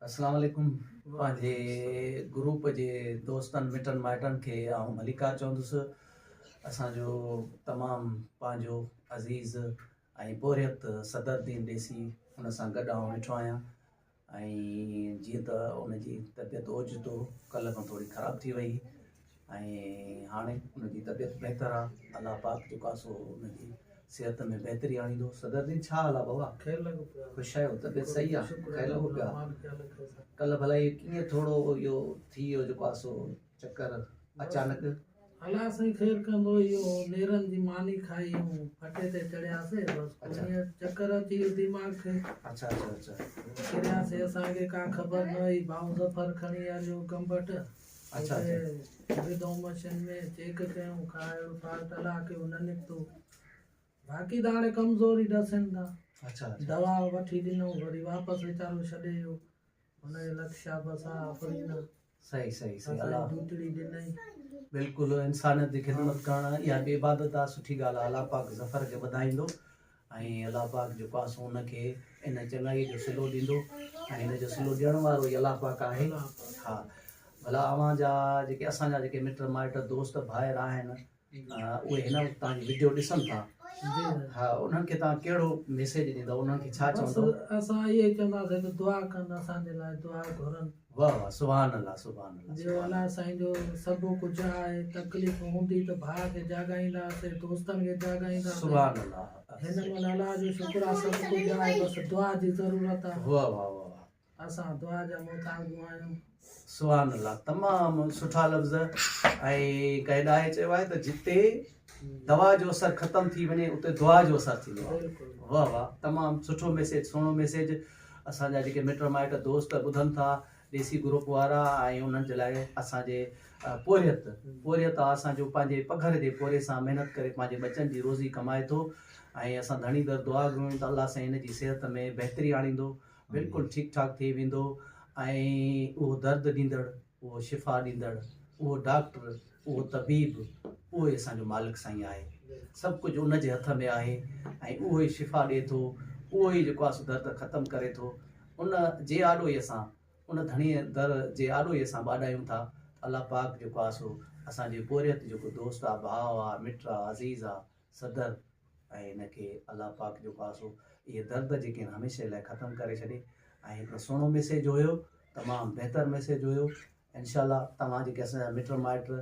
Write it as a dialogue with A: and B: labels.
A: اسلام عليڪم پنهنجي گروپ جي دوستن مٽن مائٽن کي آئون ڀليڪار چوندس اسان جو تمام پنهنجو عزيز ۽ پورهيت صدر الدين ڏيسي ان سان گڏ آئون ويٺو آهيان ۽ جيئن ته ان جي طبيعت اوچتو ڪلهه کان ٿوري خراب ٿي وئي ۽ هاڻي ان جي طبيعت بهتر آ الله پاڪ جيڪو آ سو ان جي صحت ۾ بهتري آڻيندو صدر الدين ڇا حال آ بابا
B: خير لڳو پيو آ
A: خوش آهيو طبيعت صحيح آ
B: شڪر
A: خير لڳو پيو آ ڪلهه ڀلا اهو ڪيئن ٿورو اهو ٿي ويو جيڪو آ سو چڪر اچانڪ.
B: الله سائين خير ڪندو اهو نيرن جي ماني کائي ۽ ڦٽي تي چڙهياسي بس
A: اڇا.
B: پوء چڪر اچي ويو دماغ کي.
A: اڇا اڇا اڇا.
B: ڪرياسي اسان کي ڪا خبر نه هئي ڀائو ظفر کڻي هليو گمبٽ
A: اڇا
B: اتي
A: اڇا.
B: وڌو مشين ۾ چيڪ ڪيون ڪا اهڙو فالٽ الله ڪيو نه نڪتو باقي ته هاڻي ڪمزوري ڏسين ٿا.
A: اڇا اڇا.
B: دوا وٺي ڏنو وري واپس ويچارو ڇڏي ويو هن کي لک شابس آ آفرين آ.
A: صحيح صحيح صحيح الله
B: ڊيوٽڙي ڏنائين.
A: بلڪل انسانيت جي خدمت ڪرڻ اها به عبادت آ سٺي ڳالهه آ الله پاڪ ظفر کي وڌائيندو ۽ الله پاڪ جيڪو آ سو ان کي ان چڱائي جو صلو ڏيندو ۽ ان جو صلو ڏيڻ وارو ئي الله پاڪ آهي ها ڀلا اوهان جا جيڪي اسان جا جيڪي مٽ مائٽ دوست ڀائر آهن اهي هن وقت توهان جي وڊيو ڏسن ٿا ها انهن کي توهان ڪهڙو ميسيج ڏيندؤ انهن کي ڇا چوندؤ؟
B: اسان اهو ئي چونداسين ته دعا ڪن اسان جي لاء دعا گهرن.
A: واه واه سبحان الله سبحان الله
B: جو الله سائين جو سڀ ڪجهه آهي تڪليف هوندي ته ڀاء کي جاڳائينداسين دوستن کي جاڳائينداسين
A: سبحان الله
B: هن مهل الله جو شڪر آهي سڀ ڪجهه آهي بس دعا جي ضرورت آهي
A: واه واه واه واه
B: اسان دعا جا محتاج آهيون.
A: سبحان الله تمام سٺا لفظ ۽ ڪنهن ڏاهي چيو آهي ته جتي دوا جو اثر ختم ٿي وڃي اتي دعا جو اثر ٿيندو آهي واه واه تمام سٺو ميسيج سهڻو ميسيج اسان جا جيڪي مٽ مائٽ دوست ٻڌن ٿا ديسي گروپ وارا ۽ انهن جي لاء اسان جي پورهيت پورهيت آ اسان جو پنهنجي پگهر جي پورهيي سان محنت ڪري پنهنجي ٻچن جي روزي ڪمائي ٿو ۽ اسان ڌڻي در دعا گهرون ته الله سائين هن جي صحت ۾ بهتري آڻيندو بلڪل ٺيڪ ٺاڪ ٿي ويندو ۽ اهو درد ڏيندڙ، اهو شفا ڏيندڙ، اهو ڊاڪٽر، اهو طبيب، اهو ئي اسان جو مالڪ سائين آهي. سڀ ڪجهه ان جي هٿ ۾ آهي ۽ اهو ئي شفا ڏئي ٿو، اهو ئي جيڪو آهي سو درد ختم ڪري ٿو. ان جي آڏو ئي اسان، ان ڌڻيء در جي آڏو ئي اسان ٻاڏايون ٿا ته الله پاڪ جيڪو آهي سو اسان جي پورهيت جيڪو دوست آهي، ڀاء آهي، مٽ آهي، عزيز آهي، صدر ۽ هن کي الله پاڪ جيڪو آهي سو اهي درد جيڪي آهن هميشه لاء ختم ڪري ڇڏي ۽ هڪڙو سهڻو ميسيج هيو تمام بهتر ميسيج هيو انشاء الله توهان جيڪي اسان جا مٽ مائٽ.